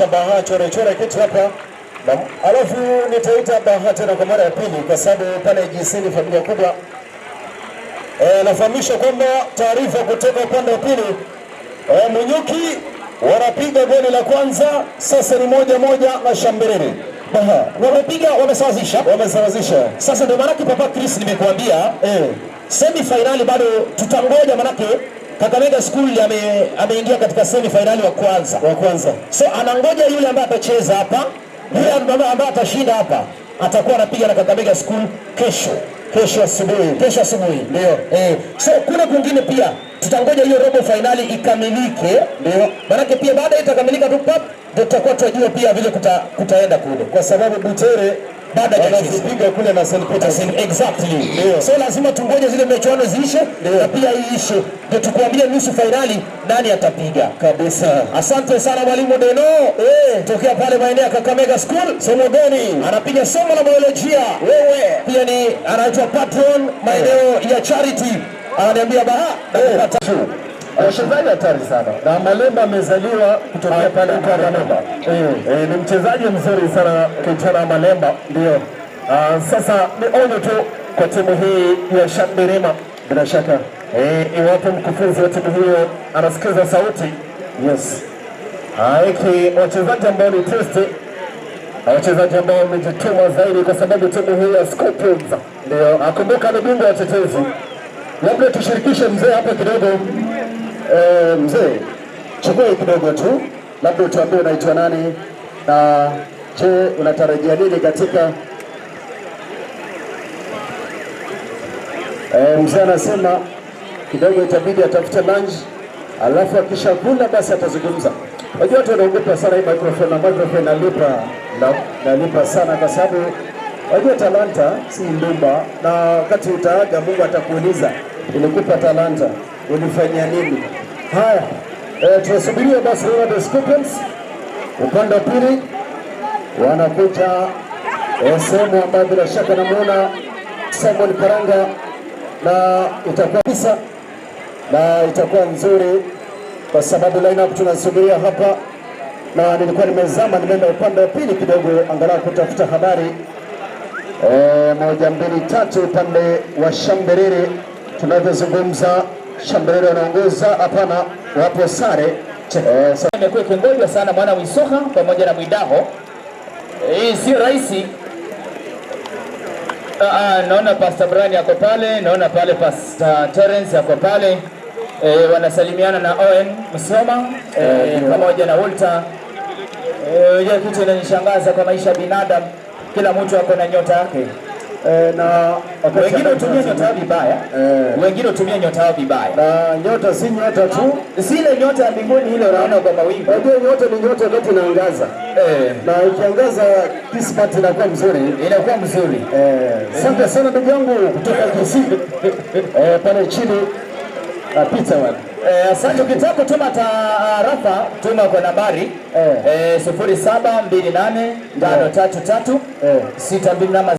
Cha Baha chore chore kitu hapa. Na alafu nitaita Baha tena kwa mara ya pili kwa sababu pale GC ni familia kubwa. Nafahamisha kwamba taarifa kutoka upande wa pili, Munyuki wanapiga goli la kwanza, sasa ni 1-1 na Shamberere. Baha Wamepiga, wamesawazisha. Wamesawazisha. Sasa ndio maanake, Papa Chris, nimekuambia semi finali bado tutangoja, manake Kakamega School ameingia katika semi finali wa kwanza. Wa kwanza. So anangoja yule ambaye atacheza hapa, yule ambaye atashinda hapa atakuwa anapiga na Kakamega School kesho. Kesho asubuhi. Kesho asubuhi. Ndio. So kule kwingine pia tutangoja hiyo robo finali ikamilike. Ndio. Manake pia baada ya itakamilika tu pap, ndio tutakuwa tunajua pia vile kutaenda kule. Kwa sababu Butere Baada ya wanazipiga kule na St. Peters. Exactly. Ndio. So lazima tungoje zile mechuano ziishe Ndio. na pia iishe ndio tukuambie nusu fainali nani atapiga. Kabisa. Asante sana mwalimu Deno tokea pale maeneo ya Kakamega School. Somo gani? Anapiga somo la biolojia. Wewe. Pia ni anaitwa patron maeneo ya charity. Ananiambia, Baha, nakupata. Mchezaji hatari sana. Na Malemba amezaliwa kutokea pale kwa Malemba. Ni mchezaji mzuri sana kijana Malemba. Ndio. Sasa ni onyo tu kwa timu hii ya Shanderema bila shaka. Iwapo mkufunzi wa timu hiyo anasikiza sauti. Yes. Hiki wachezaji ambao ni testi na wachezaji ambao wamejituma zaidi kwa sababu timu hii ya Scorpions ndio akumbuka ni bingwa watetezi. Labda tushirikishe mzee hapa kidogo. Mzee, chukua hii kidogo tu, labda utuambie unaitwa nani na je, unatarajia nini katika mzee anasema kidogo itabidi atafute lunch, alafu akishakula basi atazungumza. Unajua watu wanaogopa sana hii microphone na microphone nalipa nalipa sana kwa sababu unajua talanta si ndumba, na wakati utaaga Mungu atakuuliza ilikupa talanta ulifanyia nini? Haya, tunasubiria basi naona the Scorpions upande wa pili wanakuja sehemu ambayo bila shaka namuona Simon Karanga na itakuwa kabisa na itakuwa nzuri kwa sababu lineup tunasubiria hapa, na nilikuwa nimezama, nimeenda upande wa pili kidogo, angalau kutafuta habari moja mbili tatu, upande wa Shamberere tunavyozungumza, Shamberere wanaongoza, hapana, wapo sare Imekuwa ikingojwa sana mwana Mwisoha pamoja na Mwidaho. Hii sio rahisi. Naona Pastor Brian yako pale, naona pale Pastor Terence yako pale. Wanasalimiana na Owen Msoma pamoja na Walter. Unajua kitu inanishangaza kwa maisha ya binadamu, kila mtu ako na nyota yake. Na wakati Wengine ambapo hutumia nyota yao vibaya, wengine hutumia nyota yao vibaya. Na nyota si nyota tu, Zile nyota ya mbinguni ile unaona kwa mawingu. Unajua nyota ni nyota wakati inaangaza na ikiangaza kismat inakuwa mzuri. Inakuwa mzuri. Asante sana ndugu yangu kutoka Kisii pale chini na Peter wana. Asante. Ukitaka kutuma taarifa tuma kwa nambari 0728 533 62 nama.